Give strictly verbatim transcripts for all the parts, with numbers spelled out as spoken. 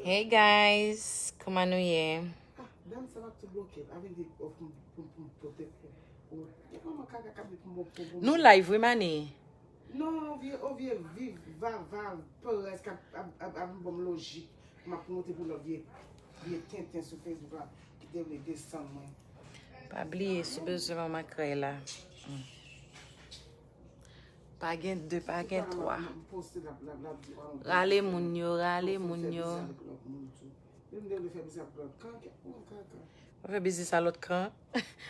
Hey guys, kòman nou ye? Ah, dam sa va tou bloke. Avè di, oh, pou, pou, pou, pou, pou, pou, e kòman kaka k ap di pou mwen, pou mwen? Nou live, wi, Mani. Non, vye, o vye viv, vava, perèz k ap, ap, ap, ap ban m lojik. M ap monte pou lòt vye, vye tenten sou Facebook la, ki te vle desann mwen. Pa bliye, si w bezwen manman krèy la. Hmm. Pa gen de, pa gen twa. Rale moun yo, rale moun yo. Pa fè biznis a lòt kan.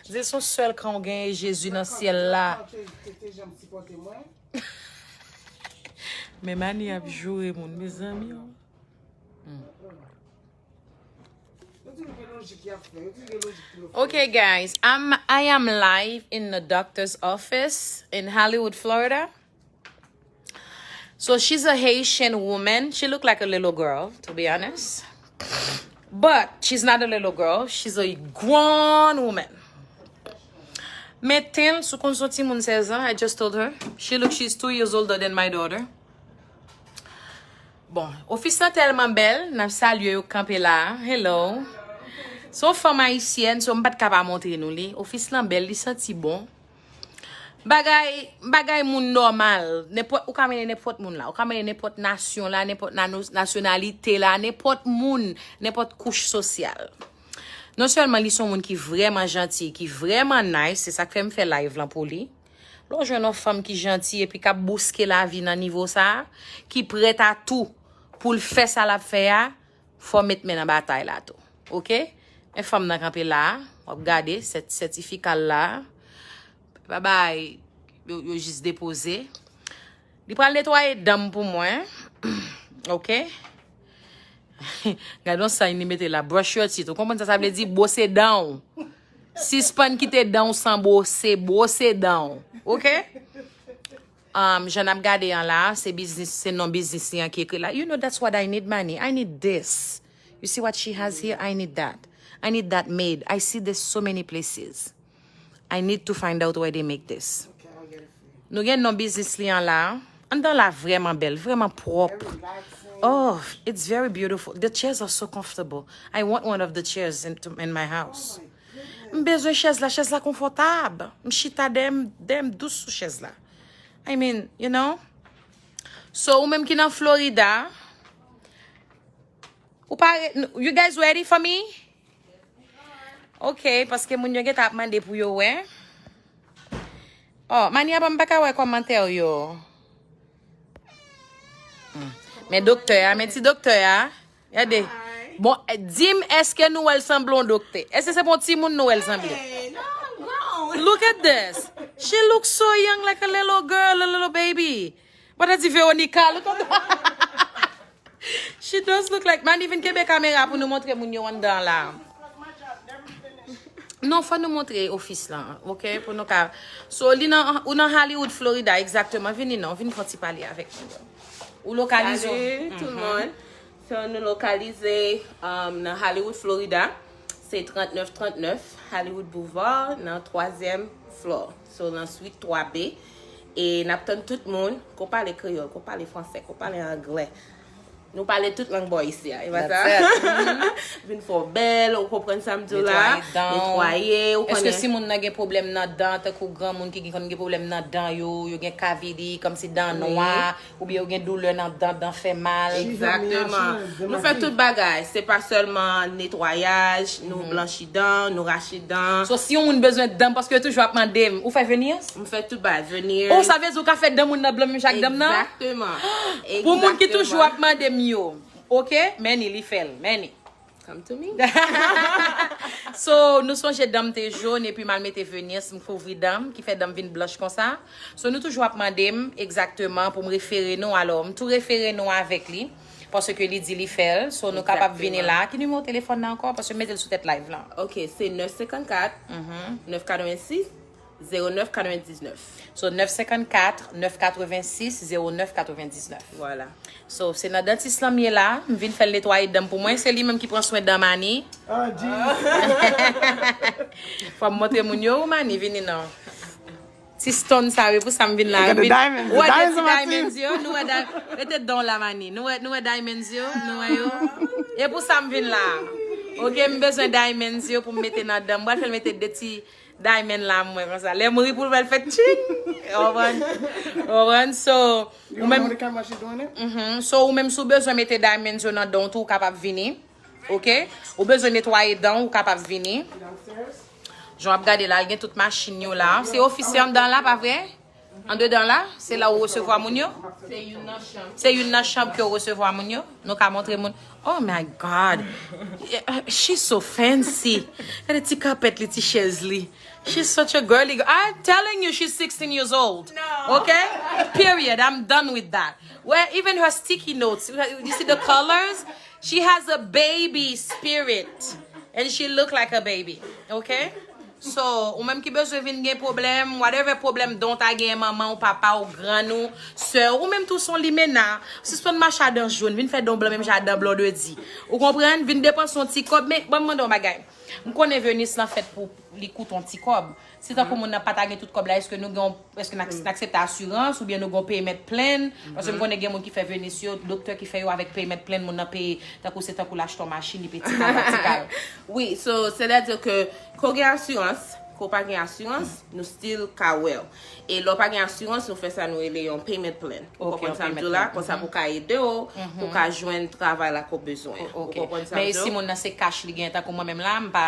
Di l se yon sèl kan w genyen, Jezi nan syèl la. Men Mani ap joure moun, mezanmi. Hmm. Okay, guys, I'm I am live in the doctor's office in Hollywood, Florida. So she's a Haitian woman. She looked like a little girl, to be honest. But she's not a little girl. She's a grown woman. Men ten, si w konn se yon timoun sèz an, I just told her. She look, she's two years older than my daughter. Bon, ofis lan tèlman bèl, n ap salye yo k kanpe la a. Hello. Se yon fanm ayisyèn, so m pa t ka pa montre nou li. Ofis lan bèl, li santi bon. Bagay, bagay moun nòmal. Nenpòt, ou ka mennen nenpòt moun la. Ou ka mennen nenpòt nasyon la, nenpòt nano-, nasyonalite la, nenpòt moun, nenpòt kouch sosyal. Non sèlman li se yon moun ki vrèman janti, ki vrèman nice, se sa k fè m fè live lan pou li. Lè w jwenn yon fanm ki janti epi k ap bouske lavi nan nivo sa a, ki prèt a tou pou l fè sa l ap fè a, fò w met men nan batay la tou. Oke? Men fanm nan kanpe la a, w ap gade sèt-, sètifika l la a. Babay, yo, yo jis depoze. Li pral netwaye dan m pou mwen. Oke? Gade yon sign li mete la, brush your teeth. Ou konprann sa sa vle di? Bwose dan w. Sispann kite dan w san bwose, bwose dan w. Oke? Um, jan n ap gade an la, se biznis, se non biznis li an ki ekri la. You know, that's what I need, Mani. I need this. You see what she has here? I need that. I need that made. I see this so many places. I need to find out where they make this. Nou gen non biznis li an la. Anndan la vrèman bèl, vrèman pwòp. Oh, it's very beautiful. The chairs are so comfortable. I want one of the chairs in, to, in my house. M bezwen chèz la, chèz la konfòtab. M chita dèyè m, dèyè m dous sou chèz la. I mean, you know? So, ou menm ki nan Florida, ou pare, you guys ready for me? Ok, paske moun yo gentan ap mande pou yo wè. Oh, Mani, apa m pa ka wè kòmantè yo? Hmm. Men doktè a, men ti doktè a. Gade. Bon, di m, èske nou wè l sanble yon doktè? Èske se pa yon timoun nou wè l sanble? Look at this. She looks so young, like a little girl, a little baby. But that's Veronica. Look at that. She does look like, Mani, vin kenbe kamera pou nou montre moun yo anndan la. Non, fò nou montre ofis lan, ok? Pou nou ka. So, li nan, ou nan Hollywood, Florida, egzakteman. Vini non, vin fè yon ti pale avèk nou. Ou lokalize. Salut tout le monde. So, nou lokalize, um, nan Hollywood, Florida. Se trannèf trannèf Hollywood Boulevard, nan twazyèm floor. So, nan suite twa B. E n ap tann tout moun. Ko pale kreyòl, ko pale fransè, ko pale anglè. Nou pale tout lang bò isi a, e pa sa? Vin fè w bèl, ou konprann sa m di w la? Netwaye dan. Netwaye, ou konnen. Èske si moun nan gen pwoblèm nan dan, tankou granmoun ki gen, konn gen pwoblèm nan dan yo, yo gen kavili, kòmsi dan nwa, oubyen yo gen doulè nan dan, dan fè mal? Egzakteman. Nou fè tout bagay. Se pa sèlman netwayaj, nou blanchi dan, nou rache dan. So, si yon moun bezwen dan, paske yo toujou ap mande m, ou fè veneers? M fè tout bagay, veneers. Oh, sa vle di ou ka fè dan moun nan blan menm jan ak dan m nan? Egzakteman. Pou moun ki toujou ap mande m yo. Ok, Mani, li fè l. Mani. Come to me. So, nou sonje dan m te jòn epi m al mete veneers, m kouvri dan m, ki fè dan m vin blanch konsa. So, nou toujou ap mande m egzakteman pou m refere nou. Alò, m tou refere nou avèk li. Paske li di li fè l. So, nou kapab vini la. Ki nimewo telefòn nan ankò? Paske m mete l sou tèt live lan. Ok, se nèf senkannkat, nèf katrevensis, zewo nèf katrevendiznèf. So, nèf senkannkat, nèf katrevensis, zewo nèf katrevendiznèf. Vwala. So, se nan dantis lan m ye la. M vin fè l netwaye dan m pou mwen. Se li menm ki pran swen dan Mani. Ah, jeez. Fò m montre moun yo, wi, Mani, vini non. Ti stone sa yo, e pou sa m vin la. Ou wè de ti diamonds yo, nou wè di-, rete dan la, Mani. Nou wè, nou wè diamonds yo, nou wè yo. E pou sa m vin la. Ok, m bezwen diamonds yo pou m mete nan dan. M pral fè l mete de ti diamond la, mwen, konsa. Lè m ri pou l fè tching. Ou konprann? Ou konprann? So, ou menm, mhm. So, ou menm, si w bezwen mete diamonds yo nan dan w tou, ou kapab vini. Ok? Ou bezwen netwaye dan w, ou kapab vini. Jan w ap gade la, l gen tout machin yo la. Se ofisye anndan la, pa vre? Andedan la, se la ou resevwa moun yo? Se youn nan chanm. Se youn nan chanm ke w resevwa moun yo? Nou ka montre moun. Oh my God. She's so fancy. Gade ti kapèt li, ti chèz li. She's such a girly girl. I'm telling you, she's sixteen years old. No. Okay? Period. I'm done with that. Well, even her sticky notes, you see the colors? She has a baby spirit. And she look like a baby. Okay? So, ou menm ki bezwen vin gen pwoblèm, whatever pwoblèm dan w ta gen, manman w, papa w, grann ou, sè w, ou menm tou se yon limena, sispann mache a dan jòn, vin fè dan w blan menm jan a dan blan w dwe di. Ou konprann? Vin depanse yon ti kòb, men ban m mande yon bagay. M konnen Venus lan fèt pou li koute yon ti kòb. Si tankou moun nan pa ta gen tout kòb la, èske nou gen yon, èske n ak-, n aksepte asirans oubyen nou gen yon payment plan? Paske m konnen gen moun ki fè Venus yo, doktè ki fè yo avèk payment plan, moun nan peye, tankou se tankou l achte yon machin, li peye ti kal pa ti kal. Wi, so, sètadi ke, ke w gen asirans, ke w pa gen asirans, nou still ka wè w. E lè w pa gen asirans, nou fè sa nou rele yon payment plan. Ou konprann sa m di w la? Konsa pou ka ede w, pou ka jwenn travay la ke w bezwen. Ou konprann sa m di w? Men si moun nan se cash li gen, tankou mwen menm la, m pa,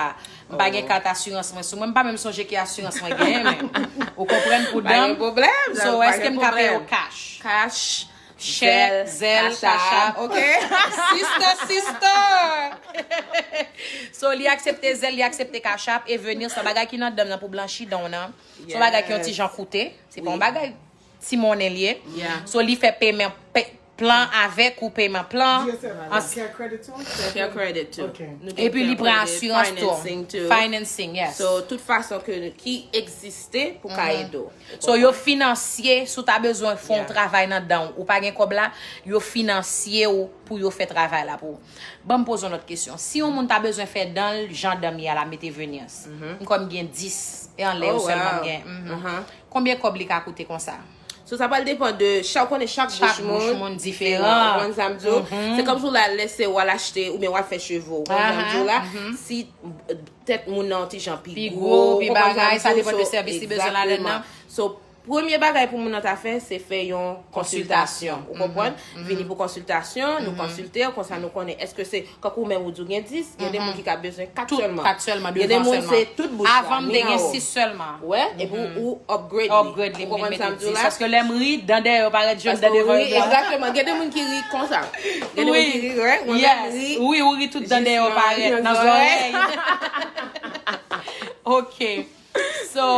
m pa gen kat asirans mwen sou mwen, m pa menm sonje ki asirans mwen genyen menm. Ou konprann pou dan m? Pa gen pwoblèm. So, èske m ka peye w cash? Cash, chèk, zèl, cash app, ok? Sister, sister! So, li aksepte zèl, li aksepte cash app, e Venus, se yon bagay ki nan dan m nan pou blanchi dan w nan. Se yon bagay ki yon ti jan koute. Se pa yon bagay ti monnen li ye. So, li fè payment, pe-, plan avèk ou payment plan. Care credit too? Care credit too. Ok. Epi li pran asirans tou. Financing too. Financing, yes. So, tout fason ke, ki egziste pou ka ede w. So, yo finansye, si w ta bezwen fè yon travay nan dan w, ou pa gen kòb la, yo finansye w pou yo fè travay la pou ou. Ban m poze yon lòt kesyon. Si yon moun ta bezwen fè dan l, jan dan m ye a la, mete Venus. M kwè m gen dis, e anlè yo sèlman m gen. Konbyen kòb li ka koute konsa? So, sa pral depann de, chak, ou konnen chak bouch moun diferan. Ou konprann sa m di w? Se kòmsi w la lese w al achte, oubyen w al fè cheve w. Ou konprann sa m di w la? Si tèt moun nan yon ti jan pi gwo, pi bagay, sa depann de sèvis li bezwen ladan nan. So, premye bagay pou moun nan ta fè, se fè yon konsiltasyon. Ou konprann? Vini pou konsiltasyon, nou konsilte w, konsa nou konnen èske se, kankou menm ou di w gen dis, gen de moun ki ka bezwen kat sèlman. Kat sèlman, devan sèlman. Gen de moun se tout bouch la, avan m te gen sis sèlman. Wè, epi ou upgrade li. Upgrade li, m vin mete dis. Paske lè m ri, dan dèyè yo parèt jwenn dan devan yo blan. Egzakteman. Gen de moun ki ri konsa. Gen de moun ki ri, wè, mwen menm ri. Wi, ou ri tout dan dèyè yo parèt nan zòrèy. Ok. So,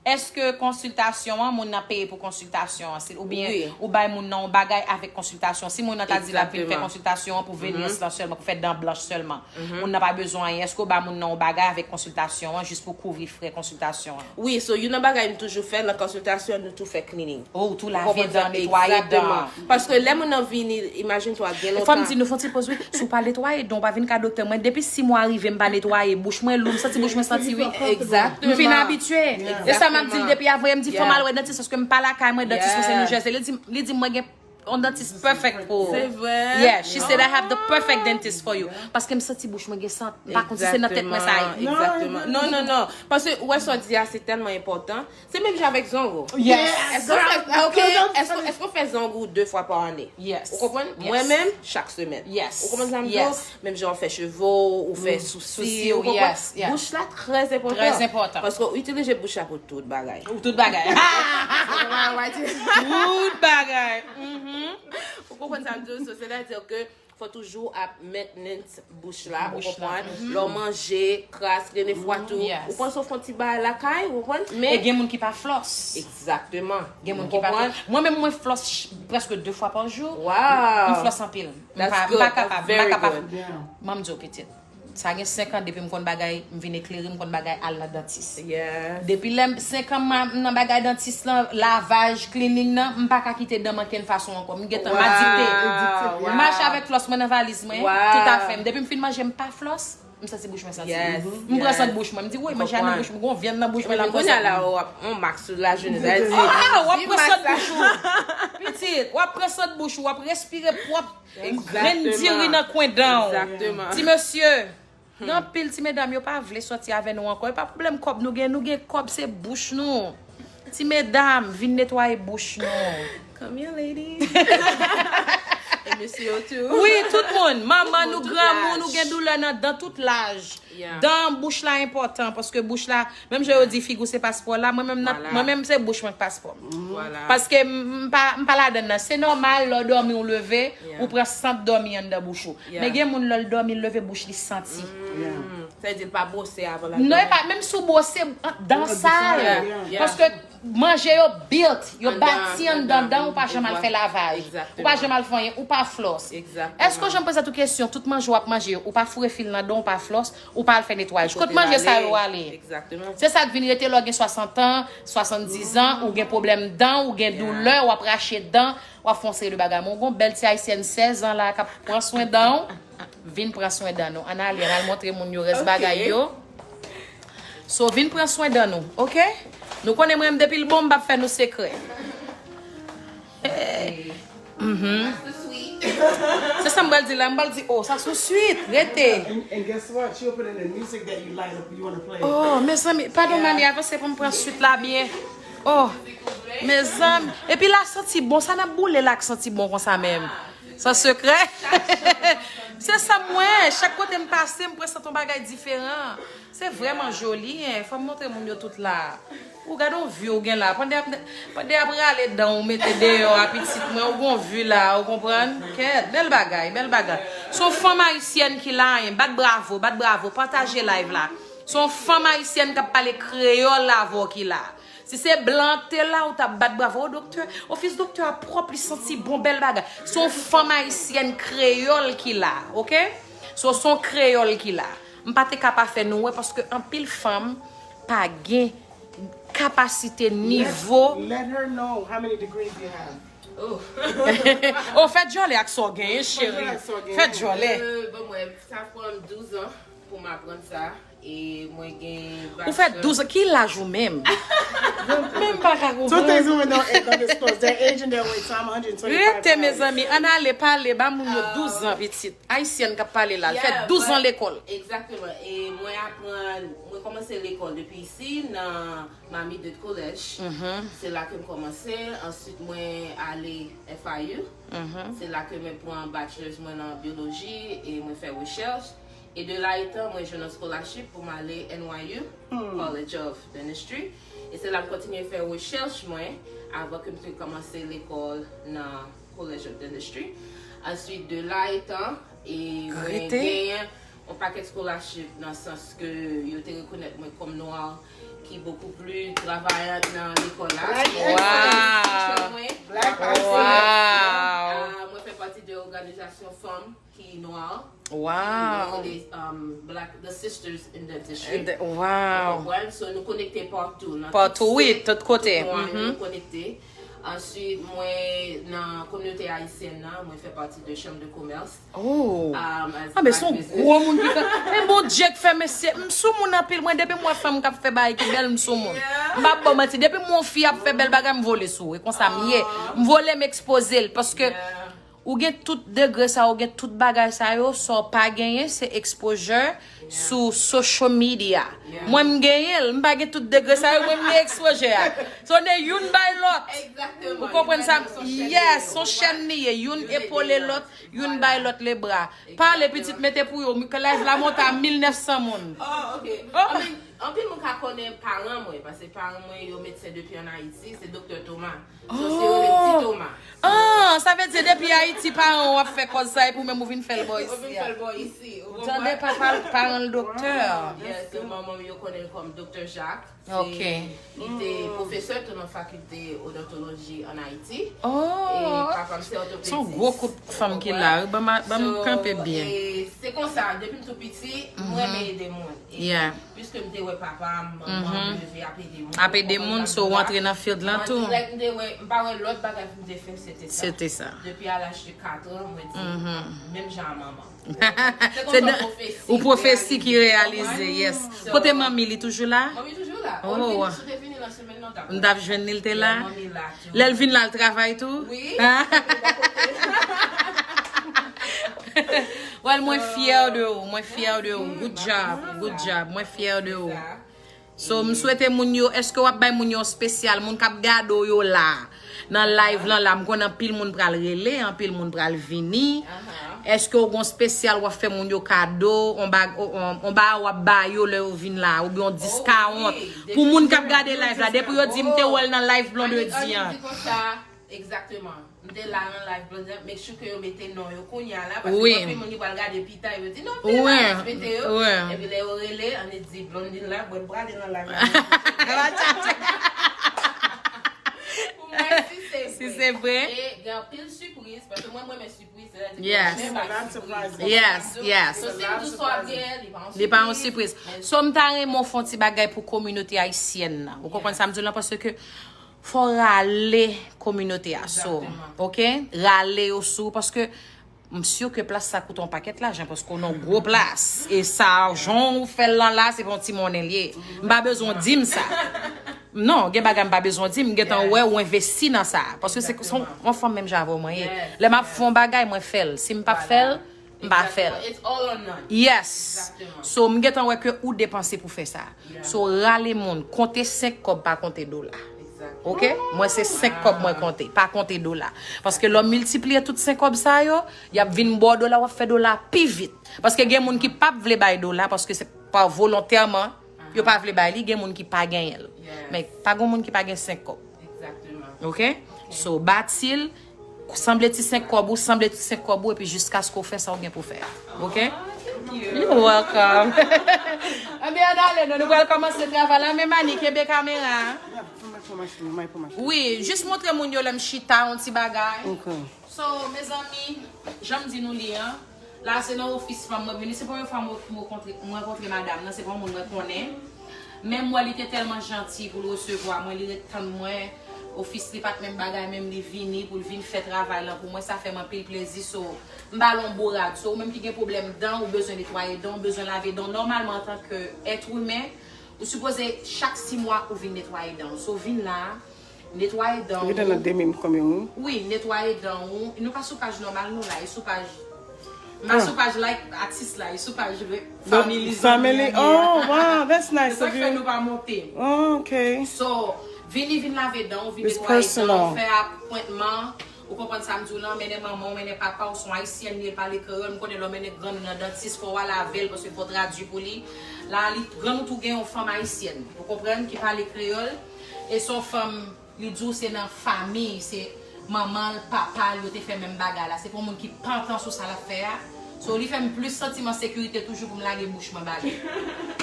èske konsiltasyon an, moun nan peye pou konsiltasyon an? Oubyen ou bay moun nan yon bagay avèk konsiltasyon? Si moun nan ta di l ap vin fè konsiltasyon an pou Venus lan sèlman, pou fè dan blanch sèlman, moun nan pa bezwen anyen, èske ou ba moun nan yon bagay avèk konsiltasyon an jis pou kouvri frè konsiltasyon an? Wi, so youn nan bagay m toujou fè nan konsiltasyon, nou tou fè cleaning. Oh, ou tou lave dan, netwaye dan. Paske lè moun nan vini, imajine twa, gen lontan. Fò m di nou fè yon ti poz, wi. Si w pa netwaye dan w, pa vin ka doktè mwen. Depi sis mwa rive, m pa netwaye. Bouch mwen lou, m santi bouch mwen santi, wi. Egzakteman. M fin abitye. E sa m ap di l depi avan yè, m di fò m al wè dantis, paske m pa lakay mwen, dantis mwen se New Jersey. Li di, li di mwen gen yon dantis perfect pou ou. Se vre? Yeah, she said I have the perfect dentist for you. Paske m santi bouch mwen gen sant. M pa konn si se nan tèt mwen sa ye. Egzakteman. Non, non, non. Paske ou wè sa w di a, se tèlman enpòtan. Se menm jan avèk zong ou. Yes. Èske w fè, ok, èske, èske w fè zong ou de fwa pa ane? Yes. Ou konprann? Mwen menm, chak semèn. Yes. Ou konprann sa m di w? Menm jan w fè cheve w, ou fè sousi, ou konprann? Bouch la trè enpòtan. Trè enpòtan. Paske w itilize bouch la pou tout bagay. Pou tout bagay. Tout bagay. Ou konprann sa m di w? So, sètadi ke fò toujou ap maintenance bouch la, ou konprann? Lè w manje, kras, gen de fwa tou. Ou panse w fè yon ti bagay lakay, ou konprann? Men e gen moun ki pa flòs. Egzakteman. Gen moun ki pa flòs. Mwen menm, mwen flòs ch-, prèske de fwa pa jou. Wow. M flòs anpil. M pa, m pa kapab, m pa kapab. Ban m di w, pitit. Sa gen senk an depi m konn bagay, m vin eklere, m konn bagay al nan dantis. Depi lè m senk an m nan bagay dantis lan, lavaj, cleaning nan, m pa ka kite dan m ankenn fason ankò. M gentan m adikte. M mache avèk flòs mwen nan valiz mwen, tout afè m. Depi m fin manje, m pa flòs. M santi bouch mwen santi. Yes, m pran sant bouch mwen. M di, woy, manje a nan bouch mwen, gon vyann nan bouch mwen la, m pran sant bouch mwen. Ou ap on mak sou la jounen. Ah, w ap pran sant bouch ou. Pitit, w ap pran sant bouch ou, w ap respire pwòp grenn diri nan kwen dan w. Ti mesye, gen anpil ti medam yo pa vle sòti avè nou ankò. E pa pwoblèm kòb nou gen, nou gen kòb, se bouch nou. Ti medam, vin netwaye bouch nou. Come here, ladies. E mesye yo tou. Wi, tout moun. Manman nou, granmoun nou, gen doulè nan dan, tout laj. Dan, bouch la enpòtan, paske bouch la, menm jan yo di figi w se paspò la, mwen menm, mwen menm se bouch mwen k paspò m. Paske m pa, m pa ladann nan. Se nòmal, lè w dòmi, w leve, ou pran sant dòmi anndan bouch ou. Men gen moun, lè l dòmi, l leve, bouch li santi. Sa vle di l pa bwose avan l al dòmi. Non, e pa, menm si w bwose, dan sal. Paske manje yo built, yo bati anndan dan, ou pa janm al fè lavaj. Ou pa janm al fè anyen, ou pa flòs. Èske w janm poze tèt ou kesyon, tout manje w ap manje yo, ou pa foure fil nan dan, ou pa flòs, ou pa al fè netwayaj? Kot manje sa yo ale? Se sa k vin rete lè w gen swasant an, swasanndiz an, ou gen pwoblèm dan, ou gen doulè, w ap rache dan, w ap fè yon seri de bagay. Men w gon bèl ti ayisyèn sèz an la k ap pran swen dan w. Vin pran swen dan nou. Ann ale, ann al montre moun yo rès bagay yo. So, vin pran swen dan nou, oke? Nou konnen mwen menm depi l bon, m p ap fè nou sekrè. Hey. Se sa m pral di la, m pral di, oh, sa sou swit, rete. And, and guess what? She opened the music that you like, you want to play. Oh, mezanmi, padon, mami, avanse pou m pran swit la byen. Oh, mezanmi. Epi la santi bon, sa n ap boule la k santi bon konsa menm? San sekrè. Se sa m wè, chak kote m pase, m presanti yon bagay diferan. Se vrèman joli, en. Fò m montre moun yo tout la. Ou gade yon vi ou gen la. Pandan y ap, pandan y ap rale dan ou mete deyò a pitit mwen, ou gon vi la, ou konprann? Kèt, bèl bagay, bèl bagay. Se yon fanm ayisyèn ki la, en. Bat bravo, bat bravo, pataje live la. Se yon fanm ayisyèn k ap pale kreyòl avè w ki la. Si se blan te la, ou t ap bat bravo. O doktè, ofis doktè a pwòp, li santi bon, bèl bagay. Se yon fanm ayisyèn kreyòl ki la, oke? So, se yon kreyòl ki la. M pa te ka pa fè nou wè, paske anpil fanm pa gen kapasite, nivo. Let, let her know how many degrees you have. Oh, fè djòlè ak sa w genyen, cheri. Fè djòlè. Euh, bon, mwen, sa pran m douz an pou m aprann sa. E mwen gen bachelor. Ou fè douz an, ki laj ou menm? Men m pa ka konprann. Some things women don't, don't disclose. Their age and their weight, so I'm one hundred twenty-five pounds. Rete, mezanmi, ann ale pale, ba moun yo douz an, pitit. Ayisyèn k ap pale la, l fè douz an lekòl. Egzakteman. E mwen aprann, mwen kòmanse lekòl depi isi, nan Miami Dade College. Se la ke m kòmanse. Answit, mwen ale F I U. Se la ke mwen pran bachelor's mwen nan biyoloji e mwen fè rechèch. E de la etan, mwen jwenn yon scholarship pou m ale N Y U, College of Dentistry. E se la m kontinye fè rechèch mwen avan ke m te kòmanse lekòl nan College of Dentistry. Answit, de la etan, e mwen genyen yon pakèt scholarship nan sans ke yo te rekonèt mwen kòm nwa ki bokou pli travayant nan lekòl la. Black excellence, teacher mwen. Black excellence. Wow. Ah, mwen fè pati de òganizasyon fanm ki nwa. Wow. Ki rele, um, Black, the Sisters in Dentistry. Wow. Ou konprann? So, nou konekte patou, nan tout state, wi, tout kote. Tout nwa yo, nou konekte. Answit, mwen nan kominote ayisyèn nan, mwen fè pati de Chambre de Commerce. Oh. Ah, men se yon gwo moun ki ka. E Bondye k fè mesye. M sou moun anpil. Mwen, depi m wè fanm k ap fè bagay ki bèl, m sou moun. M p ap ba w manti. Depi m wè yon fi ap fè bèl bagay, m vole sou ou. E konsa m ye. M vole, m ekspoze l. Paske ou gen tout degre sa, ou gen tout bagay sa yo, sa w pa genyen, se exposure sou social media. Mwen, m genyen l, m pa gen tout degre sa yo, mwen, m gen exposure a. So, se youn bay lòt. Ou konprann sa? Yes, se yon chèn li ye. Youn epole lòt, youn bay lòt lebra. Pale, pitit, mete pou yo. Live la monte a mil nèf san moun. Oh, ok. I mean, anpil moun ka konnen paran mwen, paske paran mwen yo medsen depi ann Ayiti, se Doktè Thomas. So, se yo rele Ti Thomas. Ah, sa vle di depi Ayiti paran w ap fè kòz sa, epi ou menm ou vin fè l bò isi a. Ou vin fè l bò isi, ou konprann? Ou tande papa l, paran l doktè. Yes, so manman m yo konnen l kòm Doktè Jacques. Ok. Li te pwofesè tou nan fakilte odontoloji ann Ayiti. Oh. E papa m se òtopedis. Se yon gwo koup fanm ki la, wi. Ban m, ban m kanpe byen. So, e se konsa, depi m tou piti, m renmen ede moun. E piske m te Papa m, manman m leve ap ede moun. Ap ede moun, so w antre nan field lan tou. Like, m te wè, m pa wè lòt bagay pou m te fè, se te sa. Se te sa. Depi a laj de kat an, mwen di, menm jan a manman. Se konsa pwofesi ou pwofesi ki reyalize, yes. Kote manmi, li toujou la? Manmi toujou la. Oh, vini, si w te vini nan semèn nan, w t ap jwenn li, l te la. Manmi la tou. Lè l vin la, l travay tou? Wi. Well, mwen fyè de ou, mwen fyè de ou. Good job, good job. Mwen fyè de ou. So, m swete moun yo, èske w ap bay moun yo spesyal, moun k ap gade w yo la, nan live lan la, m konnen anpil moun pral rele, anpil moun pral vini. Èske w gon spesyal w ap fè moun yo kado, on ba, on, on, on ba w ap ba yo lè yo vin la, oubyen on discount pou moun k ap gade live la, depi yo di m te wè l nan live Blondedy an. Egzakteman. M te la nan live Blondedy, make sure ke yo mete non yo kounye a la, paske gen anpil moun ki pral gade pita, yo di, "Non, m te la, jis mete yo." Epi lè yo rele, ann di, "Blondedy la, mwen prale nan live la." Pou mwen, si se vre. Si se vre. E gen anpil sipriz, paske mwen, mwen renmen sipriz, sètadi ke mwen pa sipriz. Yes, yes. So, si m di w sa w ap gen, li pa yon sipriz. Li pa yon sipriz. So, m ta renmen w fè yon ti bagay pou kominote ayisyèn nan. Ou konprann sa m di w lan, paske fò w rale kominote a sou ou, oke? Rale yo sou ou, paske m si ke plas sa koute yon pakèt lajan, paske w nan yon gwo plas. E sa, jan w fè l lan la, se pa yon ti monnen l ye. M pa bezwen w di m sa. Non, gen bagay m pa bezwen w di m, m gentan wè ou envesti nan sa. Paske se, se yon, yon fanm menm jan avè w mwen ye. Lè m ap fè yon bagay, mwen fè l. Si m p ap fè l, m pa fè l. It's all or none. Yes. So, m gentan wè ke ou depanse pou fè sa. So, rale moun, konte senk kòb, pa konte dola. Oke? Mwen se senk kòb mwen konte, pa konte dola. Paske lè w miltipliye tout senk kòb sa yo, y ap vin ba w dola, w ap fè dola pi vit. Paske gen moun ki p ap vle bay dola, paske se pa volontèman, yo pa vle bay li, gen moun ki pa genyen l. Men pa gen moun ki pa gen senk kòb. Oke? So, bati l, sanble ti senk kòb ou, sanble ti senk kòb ou, epi jiskaske w fè sa w gen pou fè. Oke? You're welcome. Anben, ann ale, non, nou pral kòmanse travay la. Men Mani, kenbe kamera a. Wi, jis montre moun yo lè m chita, yon ti bagay. So, mezanmi, jan m di nou li an, la se nan ofis fanm mwen vini. Se premye fwa mwen, mwen kontre, mwen kontre madanm nan, se pa yon moun mwen konnen. Men m wè li te tèlman janti pou l resevwa mwen, li ret tann mwen. Ofis li pa t menm bagay, menm li vini pou l vin fè travay lan pou mwen, sa fè m anpil plezi. So, m ba l yon bon rad. So, ou menm ki gen pwoblèm dan, ou bezwen netwaye dan, ou bezwen lave dan, nòmalman, antanke èt imen, ou sipoze chak sis mwa ou vin netwaye dan w. So, vin la, netwaye dan w. Ou gentan nan de mil konbyen ou? Wi, netwaye dan w. Nou pa sou paj nòmal nou la, e sou paj, m pa sou paj like atis la, e sou paj family, zanmi an. Oh, wow, that's nice of you. Se sa k fè nou pa monte. Oh, okay. So, vini, vin lave dan w, vin netwaye dan w, fè apwentman. Ou konprann sa m di w lan, mennen manman w, mennen papa w, se yon ayisyèn li ye, l pale kreyòl, m konnen lè w mennen grann ou nan dantis, fò w al avè l, paske fò w tradui pou li. La, li, grann ou tou gen yon fanm ayisyèn, ou konprann, ki pale kreyòl, e se yon fanm, li di w se nan fanmi, se manman l, papa l, yo te fè menm bagay la. Se pa yon moun ki pantan sou sa l ap fè a. So, li fè m plis santiman sekirite toujou pou m lage bouch mwen ba li.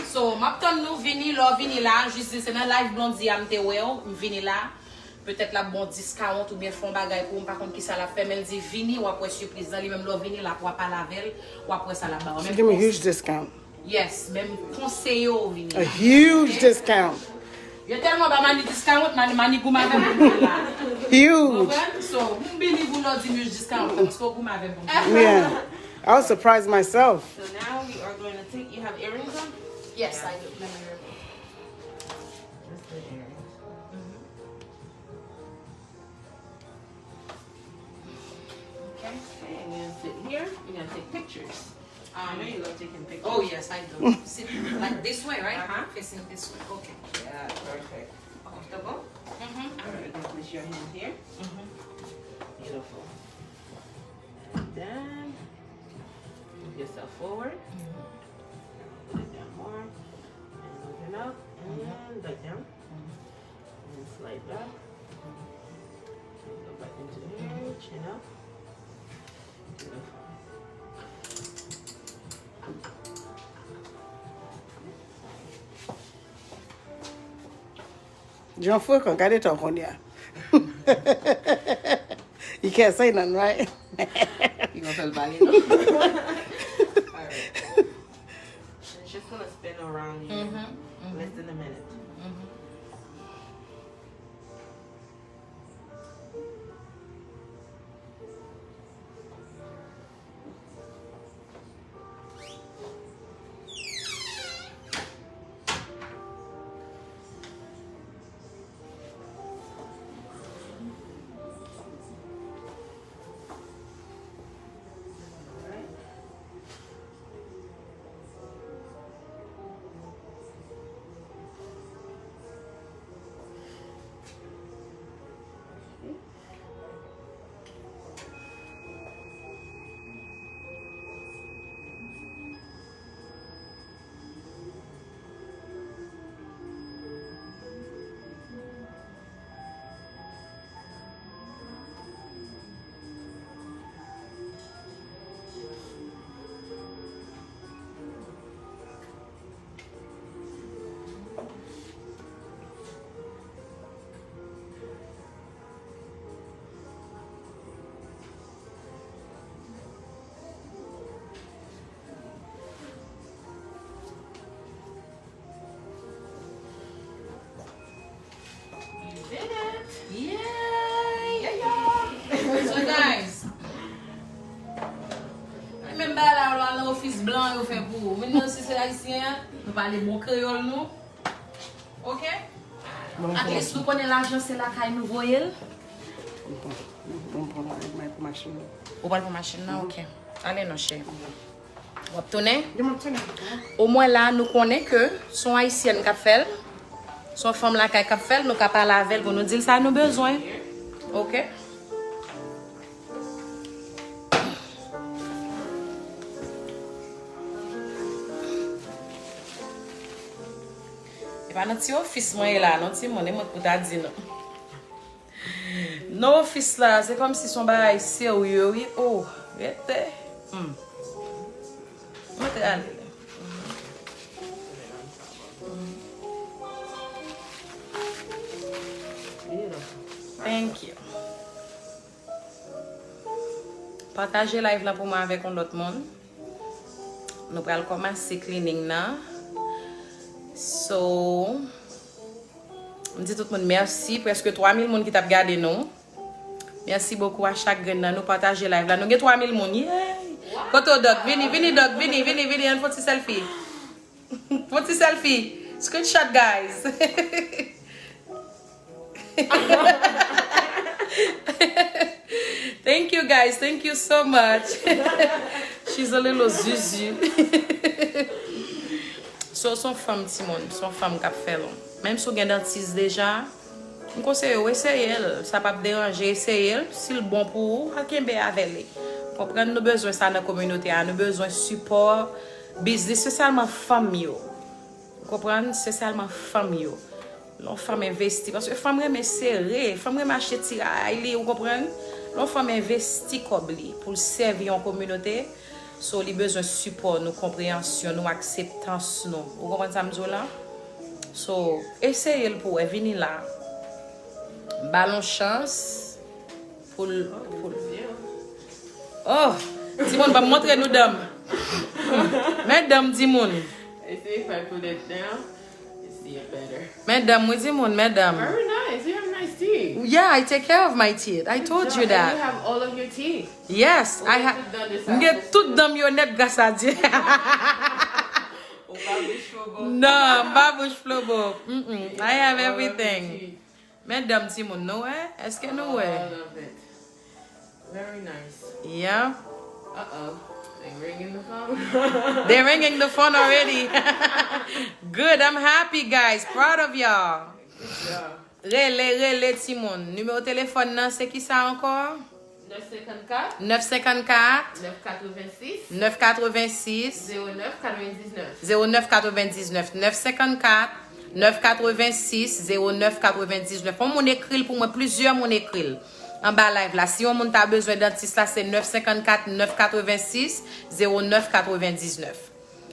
So, m ap tann nou, vini, lè w vini la, jis di se nan live Blondy a m te wè w, m vini la. Petèt l ap ba w discount oubyen fè yon bagay pou ou, m pa konn kisa l ap fè, men l di vini, w ap wè sipriz lan. Li menm lè w vini la, w ap pale avè l, w ap wè sa l ap ba w. She give me huge discount. Yes, men m konseye w vini la. A huge discount. Yo tèlman ba Mani discount, Mani, Mani goumen avè m pou m vin la. Huge. Konprann? So, m believe ou lè w di m huge discount, paske w goumen avè m pou m vin la. Yeah. I was surprised myself. So now we are going to take, you have earrings on? Yes, I do. Let me remove. Just the earrings. Okay, and you're gonna sit here. You're gonna take pictures. I know you love taking pictures. Oh, yes, I do. Sit like this way, right? Uh-huh. Facing this way. Okay. Yeah, perfect. Comfortable? Mm-hmm. All right, you can place your hand here. Mm-hmm. Beautiful. Then, move yourself forward. Mm-hmm. Put it down more. And open up. And back down. And slide back. And go back into the mirror, chin up. Beautiful. Jan frekan, gade tan kounye a. You can't say nothing, right? You gonna tell pale, no? All right. Just gonna spin around here. Mm-hmm. Less than a minute. Yay! So, guys, menm bagay la, yo al nan ofis blan yo fè pou ou. Menm si se ayisyen, nou pale bon kreyòl nou. Ok? At least nou konnen lajan se lakay nou voye l. Ou pral pran machin nan? Ok. Ale non, cheri. W ap tounen? Omwen la, nou konnen ke se yon ayisyèn k ap fè l. Se yon fanm lakay k ap fè l, nou ka pale avè l pou nou di l sa nou bezwen. Ok? E pa nan ti ofis mwen ye la, non, timoun, e mwen k pou ta di nou. Nan ofis la, se kòmsi se yon bagay serye, wi. Oh, rete. Hmm. Mwen te ale. Thank you. Pataje live la pou mwen avèk yon lòt moun. Nou pral kòmanse cleaning nan. So, m di tout moun mèsi. Prèske twa mil moun ki t ap gade nou. Mèsi bokou a chak grenn nan nou. Pataje live la. Nou gen twa mil moun. Yay! Kote w, Dòk? Vini, vini, Dòk. Vini, vini, vini. Ann fè yon ti selfie. Fè yon ti selfie. Screenshot, guys. Thank you, guys. Thank you so much. She's a little zuzu. So, se yon fanm, timoun. Se yon fanm k ap fè l. Menm si w gen dantis deja, m konseye w eseye l. Sa p ap deranje, eseye l. Si l bon pou ou, al kenbe avè li. Konprann, nou bezwen sa nan kominote a. Nou bezwen sipò biznis, espesyalman fanm yo. Ou konprann? Espesyalman fanm yo. Lè yon fanm envesti, paske fanm renmen sere, fanm renmen achte ti raray li, ou konprann? Lè yon fanm envesti kòb li pou l sèvi yon kominote, so li bezwen sipò nou, konpreyansyon nou, akseptans nou. Ou konprann sa m di w la? So, eseye l pou w wè, vini la. Ba l yon chans. Pou l, pou l. Oh, timoun, ban m montre nou danm. Men danm, timoun. Is it, if I put it down, you see it better. Men danm, wi, timoun, men danm. Very nice. You have nice teeth. Yeah, I take care of my teeth. I told you that. And you have all of your teeth. Yes, I have. M gen tout danm yo nèt, gras a Dye. Ou pa bouch flo bò. Non, m pa bouch flo bò. Mm-mm. I have everything. Men danm, timoun, nou wè? Èske nou wè? All of it. Very nice. Yeah. Uh-oh. They ringing the phone. They ringing the phone already. Good. I'm happy, guys. Proud of y'all. Good job. Rele, rele, timoun. Nimewo telefòn nan, se ki sa ankò? Nèf senkannkat. Nèf senkannkat. Nèf katrevensis. Nèf katrevensis. Zewo nèf katrevendiznèf. Zewo nèf katrevendiznèf. Nèf senkannkat, nèf katrevensis, zewo nèf katrevendiznèf. Yon moun ekri l pou mwen, plizyè moun ekri l anba live la. Si yon moun ta bezwen dantis la, se nèf senkannkat, nèf katrevensis, zewo nèf katrevendiznèf.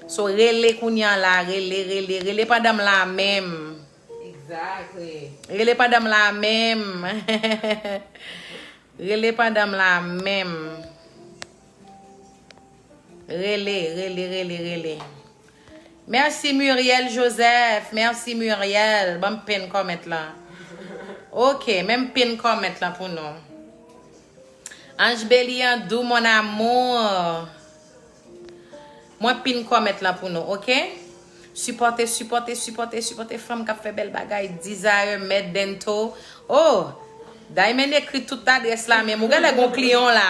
So, rele kounye a la, rele, rele, rele pandan m la menm. Exactly. Rele pandan m la menm. Rele pandan m la menm. Rele, rele, rele, rele. Mèsi Muriel Joseph. Mèsi Muriel. Ban m pin kòmèt lan. Ok, men m pin kòmèt lan pou nou. Ange Beliandou, mon amour. Mwen pin kòmèt lan pou nou, ok? Sipòte, sipòte, sipòte, sipòte fanm k ap fè bèl bagay. Desire, Med Dento. Oh! Diamond ekri tout adrès la menm. Ou genlè gon kliyan la.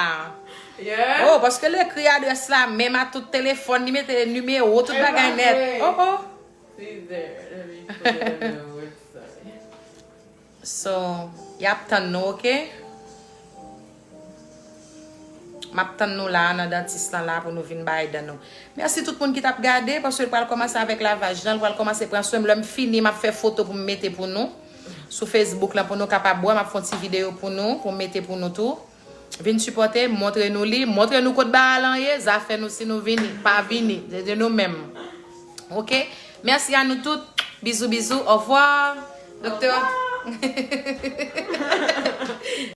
Yeah. Oh, paske l ekri adrès la menm a tout telefòn, li mete nimewo, tout bagay nèt. Oh, oh. See there. Let me put it on the website. So, y ap tann nou, ok? M ap tann nou la nan dantis lan la pou nou vin bay dan nou. Mèsi tout moun ki t ap gade, paske l pral kòmanse avèk lavaj lan, l pral kòmanse pran swen m. Lè m fini, m ap fè foto pou m mete pou nou sou Facebook lan pou nou kapab wè. M ap fè yon ti videyo pou nou, pou m mete pou nou tou. Vin sipòte, montre nou li, montre nou kot bagay lan ye, zafè nou si nou vini, pa vini, se de nou menm. Ok? Mèsi a nou tout. Bizou, bizou. Au revoir. Doktè.